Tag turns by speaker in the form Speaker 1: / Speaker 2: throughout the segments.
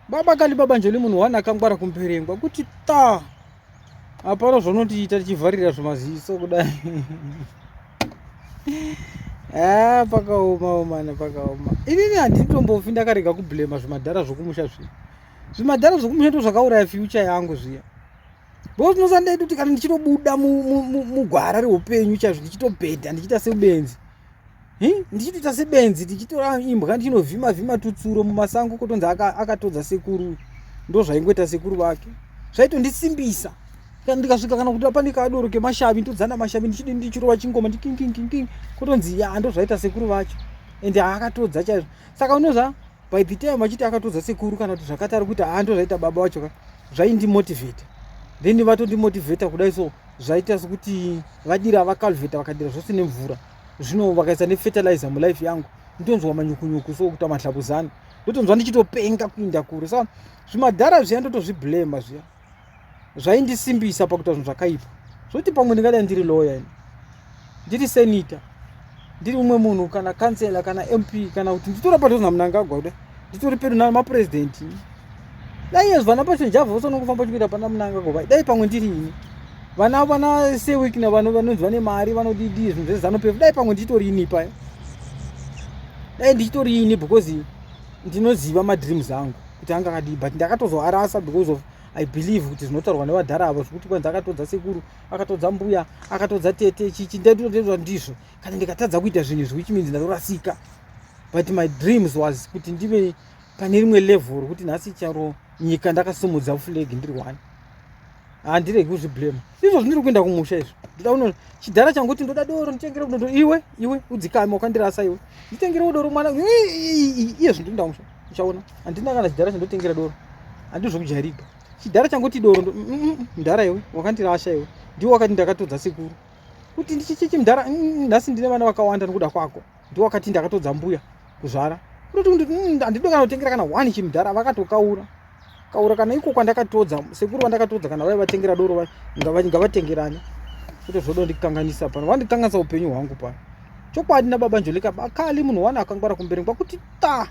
Speaker 1: Baba Kali baba Njoli munhu one akangwara kumberengwa kuti ta hapana zvaunotiita tichivharira zvimaziso kudai. Ah, pakaoma omana pakaoma. Inini handitombofi ndakarega kublema zvimadhara zvokumusha zviya. Zvimadhara zvokumusha ndo zvakauraya future yangu zviya. Because unosandaita kuti kana ndichitobuda mugwara reupenyu chaizvo ndichitobhedha ndichiita sebenzi. Ndichitoita sebenzi ndichitora imbwa ndichinovhima vhima tutsuro mumasango kotonzi akatodza sekuru. Ndozvaingoita sekuru vake. Zvaitondisimbisa. Kana ndikasvika kana kuti pane kadoro kemashavi ndodzana mashavi ndichidi ndichirova chingoma ndikinginginking kotonzi ya ndozvaita sekuru vacho. Ende akatodza chaizvo. Saka unozva by the time vachiti akatodza sekuru kana kuti zvakati ari kuita haa ndozvaita baba vacho ka zvaindimotivheta then vatondimotivheta kudai so zvaita sekuti vadira vakalveta vakadira zvose nemvura zvino vakaisa nefertilizer mulife yangu ndonzwa manyukunyuku so kuita mahlabuzani ndotonzwa ndichitopenga kuinda kure sa zvimadhara zviya ndotozviblema zviya zvaindisimbisa pakuita zvinhu zvakaipa zvoti pamwe ndingadai ndiri lawyer ini ndiri senator ndiri umwe munhu kana kansela kana mp kana kuti nditora padhuze namunangagwa kuda nditori pedu namapurezidendi dai yezvo vana pacho java vose vanongofamba chikuita pana munangagwa vai dai pamwe ndiri ini vana vana sewikna vano vanonzi vane mari vanodidi zvinhu zvezanu pf dai pamwe ndichitori ini paya dai ndichitori ini because ndinoziva madreams angu kuti anga akadii but ndakatozoarasa because of I believe kuti zvinotaurwa nevadhara avo zvekuti kwanzi akatodza sekuru akatodza mbuya akatodza tete chichi ndetotezva ndizvo kana ndikatadza kuita zvinhu izvi which means ndatorasika but my dreams was kuti ndive pane rimwe level rekuti nhasi charo nyika ndakasimudza flag ndiri one handiregi kuzviblema izvo zvindiri kuenda kumusha izvo ndoda kuno chidhara changu kuti ndoda doro nditengere doro iwe iwe udzikame wakandirasa iwe nditengere doro mwana iye zvindiri kuenda kumusha uchaona handina kana chidhara chandotengera doro handizvokujairika chidhara changoti doro mdhara iwe wakandirasha iwe ndiwe wakati ndakatodza sekuru kuti ndichichichi mdhara nhasi ndine vana vakawanda nokuda kwako ndiwe wakati ndakatodza mbuya kuzvara kutoti handidi kana kutengera kana one chimdhara vakatokaura kaura kana iko kwandakatodza sekuru vandakatodza kana vaivatengera doro ngavatengerane kuti zvodo ndikanganisa pano vandikanganisa upenyu hwangu pano chokwadi nababa njolika bakali munhu wana akangwara kumberi kwakuti ta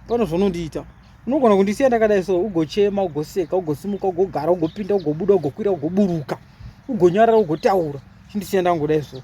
Speaker 1: pano zvonondiita unogona kundisiya ndakadai so ugochema ugoseka ugosimuka ugogara ugopinda ugobuda ugokwira ugoburuka ugonyarara ugotaura chindisiya ndangodai so.